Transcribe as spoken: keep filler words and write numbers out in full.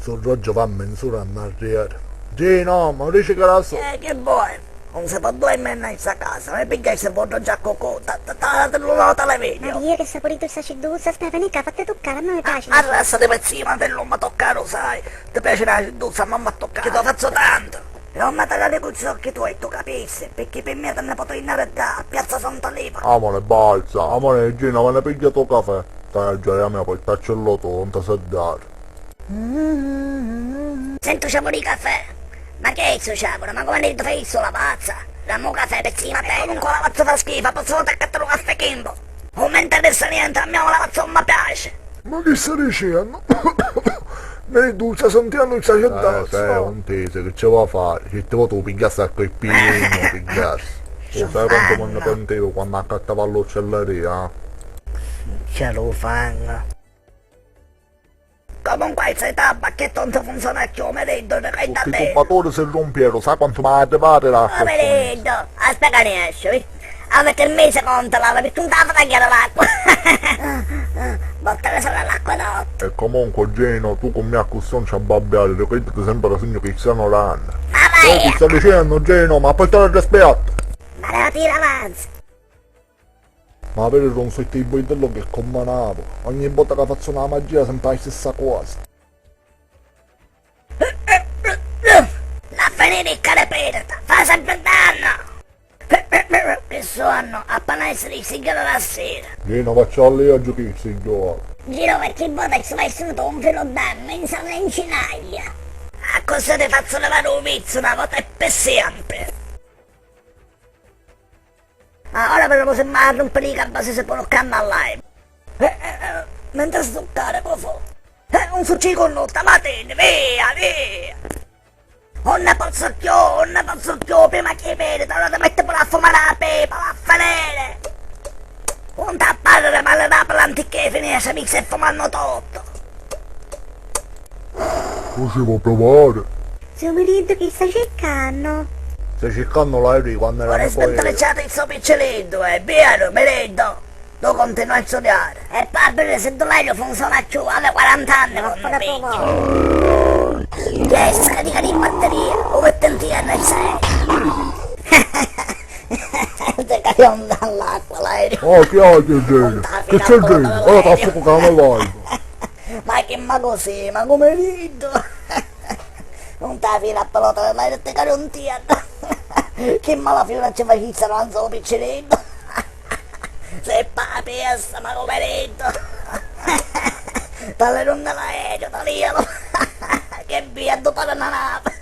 Stu roggiu va menz'ura nnarrieri. Gino, ma dici ca la so. Eh, chi vuoi? Non si può dormire in sta casa, mi pigghiai stu roggiu a cucù, ta, ta, ta, ta, lu televideo. Ma via che sapuritu sta cidduzza, Stefani, ca fatti tuccare, a me mi piaci. Arrestati, pezzina, ti non mi toccare, sai. Ti piaci la cidduzza, non mi toccare, che ti fazzu tanto. Non mi tagliare i cuzzi occhi tuoi, tu capisci, perché per me ti ne potrei andare da Piazza Sant'Alipa. Amore, balza, amore, Gino, ma ne piglia tu caffè. Stai a già, mia, poi taccello tu, non ti sa dare. Sentu ciavuru di caffè. Ma che è stu ciavuru? Ma come ne fai su la pazza? Dammi un caffè, pezzina, te. Comunque la pazza fa schifo, posso accattare un caffè Kimbo? Non mi interessa niente, a me la pazza non mi piace. Ma chi sta dicennu? Neri dulce, sentiannu il sacerdote. Eh, sì, non ti sai che ci vuoi fare? Che ti vuoi tu pigliare sta coi pieni, pigliarsi. Lo sai quanto mi ne pentivo quando accattavo all'uccelleria? Ce lo fanno. Comunque, sei tabacchi e tonto funziona più, mi vedo, che hai da te. Tutti i tubatori si rompieru, sai quanto mi ha arrivare l'acqua? Oh, mi vedo, aspetta che ne esce, vi. Avete il mese conto, la, perché non te la fa tagliare l'acqua? Bottare solo l'acqua dopo. E comunque, Gino, tu con me a cussione ci abbabbiare, ricordati sempre che sogno cristiano ranno. Ma vai! Che stai dicendo, Gino? Ma portare il rispetto! Ma la tira avanza! Ma avere un sotto di bordello che combinavo. Ogni volta che faccio una magia sempre la stessa cosa. La finire il carapeta, fa sempre danno! Che sonno, appena essere il sigaro la sera. Gino, faccio a lei a giocare, signora. Gino, perché vota ci vai sotto un filo d'anno, in sana in cinaglia. A cosa ti faccio levare un vizio una volta e per sempre? Ah, ora però si va a rompere i cabassi se poi canna live. Eh, eh, eh, mentre zuccare, cosa? Eh, un succi con notta, va tene, via, via. Non ne posso più, non ne posso più, prima che vedi, allora ti metti pure a fumare la pepa, va a finire. Non ti parla male da planti che finisce mi stai fumando tutto. Così vuoi provare? Zio Miriddu, chi sta circannu? Sta circannu l'aereo quando era. Ora sbintrecciato il suo picciriddu, è vero, Miriddu? Tu continua a studiare. E poi, se tu l'aereo funziona più, aveva quaranta anni quando picchia. Che è scarica di batteria, o mettenti N S. Ti caiu all'acqua l'aereo. Oh, chi oggi è vero? Che c'è vero? Ora t'affuco che non vai. Ma che ma così, ma come rido? Non ti fila a pelota dell'aereo te cari un tietto. Che mala fila ci facissero, non so, piccirillo. Sei papi, essa, ma come rido? Dalle non dell'aereo, taglialo. Che via, tu parla una nave.